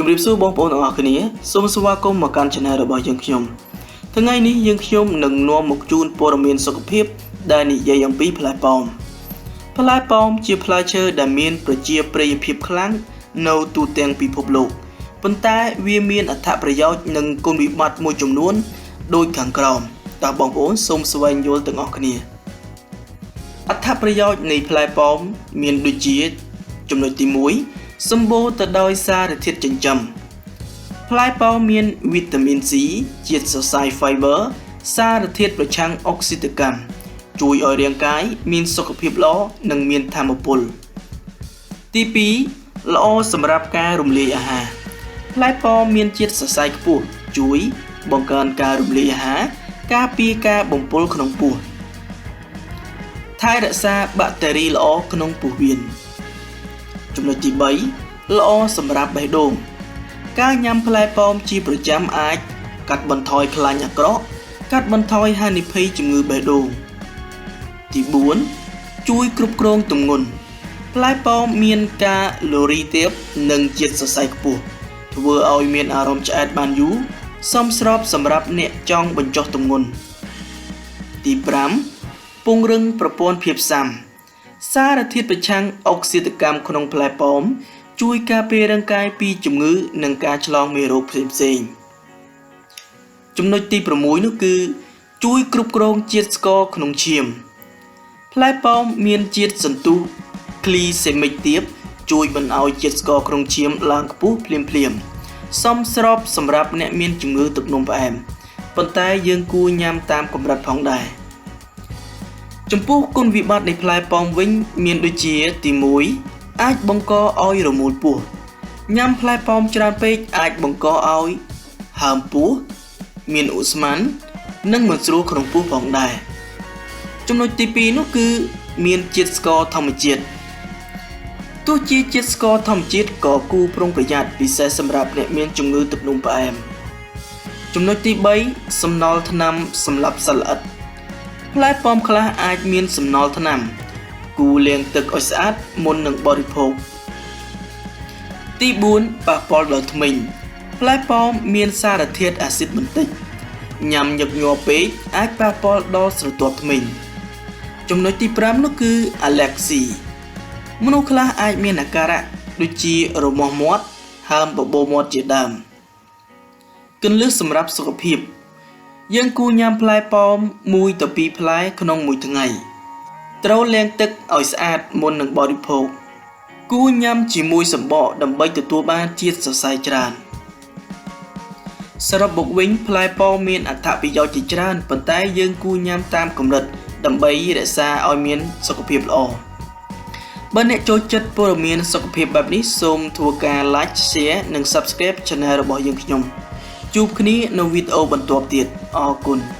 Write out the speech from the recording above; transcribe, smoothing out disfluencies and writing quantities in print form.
ជម្រាបសួរបងប្អូនទាំងអស់គ្នាសូមស្វាគមន៍មកកាន់ Channel របស់យើងខ្ញុំថ្ងៃនេះយើងខ្ញុំនឹងនាំមកជូនព័ត៌មានសុខភាពដែលនិយាយអំពីផ្លែប៉ោមផ្លែប៉ោមជាផ្លែឈើដែលមានប្រជាប្រិយភាពខ្លាំងនៅទូទាំងពិភពលោកប៉ុន្តែវាមានអត្ថប្រយោជន៍និងគុណវិបត្តិមួយចំនួនដូចខាងក្រោមតើបងប្អូនសូមស្វែងយល់ទាំងអស់គ្នាអត្ថប្រយោជន៍នៃផ្លែប៉ោមមានដូចជាចំណុចទី1សម្បូរទៅដោយសារធាតុចិញ្ចឹមផ្លែប៉ោមមានវីតាមីន C ជាតិសរសៃ fiber សារធាតុប្រឆាំងអុកស៊ីតកម្មជួយឲ្យរាងកាយមានសុខភាពល្អនិងមានថាមពលទី2ល្អសម្រាប់ការរំលាយអាហារផ្លែប៉ោមមានជាតិសរសៃខ្ពស់ជួយបង្កើនការរំលាយអាហារការពារការបំពុលក្នុងពោះថែរក្សាបាក់តេរីល្អក្នុងពោះវៀនចំណុចទី3ល្អសម្រាប់បេះដូងការញ៉ាំផ្លែប៉ោមជាប្រចាំអាចកាត់បន្ថយខ្លាញ់អាក្រក់កាត់បន្ថយហានិភ័យជំងឺបេះដូងទី4ជួយគ្រប់គ្រងទម្ងន់ផ្លែប៉ោមមានកាឡូរីទាបនិងជាតិសរសៃខ្ពស់ធ្វើឲ្យមានអារម្មណ៍ឆ្អែតបានយូរសមស្របសម្រាប់អ្នកចង់បញ្ចុះទម្ងន់ទី5ពង្រឹងប្រព័ន្ធភាពស៊ាំសារធាតុប្រឆាំងអុកស៊ីតកម្មក្នុងផ្លែប៉ោមជួយការពាររាងកាយពីជំងឺនិងការឆ្លងមេរោគផ្សេងៗចំណុចទី6នោះគឺជួយគ្រប់គ្រងជាតិស្ករក្នុងឈាមផ្លែប៉ោមមានជាតិសន្ទុះគ្លីសេមិកទាបជួយមិនឲ្យជាតិស្ករក្នុងឈាមឡើងខ្ពស់ភ្លាមៗសមស្របសម្រាប់អ្នកមានជំងឺទឹកនោមផ្អែមប៉ុន្តែយើងគួរញ៉ាំតាមកម្រិតផងដែរចំពោះគុណវិបត្តិនៃផ្លែប៉ោមវិញមានដូចជាទី1អាចបង្កឲ្យរមូលពោះញ៉ាំផ្លែប៉ោមច្រើនពេកអាចបង្កឲ្យហើមពោះមានឧស្ម័ននិងមិនស្រួលក្នុងពោះផងដែរចំណុចទី2នោះគឺមានជាតិស្ករធម្មជាតិទោះជាជាតិស្ករធម្មជាតិក៏គួរប្រុងប្រយ័ត្នពិសេសសម្រាប់អ្នកមានជំងឺទឹកនោមផ្អែមចំណុចទី3សំណល់ថ្នាំសម្លាប់សត្វល្អិតផ្លែប៉ោមខ្លះអាចមានសំណល់ថ្នាំគួរលាងទឹកឲ្យស្អាតមុននឹងបរិភោគទី4ប៉ះពាល់ដល់ធ្មេញផ្លែប៉ោមមានសារធាតុអាស៊ីតបន្តិចញ៉ាំញឹកញាប់ពេកអាចប៉ះពាល់ដល់ស្រទាប់ធ្មេញចំណុចទី5នោះគឺអាឡែកស៊ីមនុស្សខ្លះអាចមានអាការៈដូចជារមាស់មាត់ហើមបបូរមាត់ជាដើមគន្លឹះសម្រាប់សុខភាពយើងគួរញ៉ាំផ្លែប៉ោម1ទៅ2ផ្លែក្នុងមួយថ្ងៃត្រូវលាងទឹកឲ្យស្អាតមុននឹងបរិភោគគួរញ៉ាំជាមួយសម្បកដើម្បីទទួលបានជាតិសរសៃច្រើនសរុបមកវិញផ្លែប៉ោមមានអត្ថប្រយោជន៍ជាច្រើនប៉ុន្តែយើងគួរញ៉ាំតាមកម្រិតដើម្បីរក្សាឲ្យមានសុខភាពល្អបើអ្នកចូលចិត្តព័ត៌មានសុខភាពបែបនេះសូមធ្វើការ Like Share និង Subscribe Channel របស់យើងខ្ញុំជួបគ្នានៅវីដេអូបន្ទាប់ទៀតអរគុណ។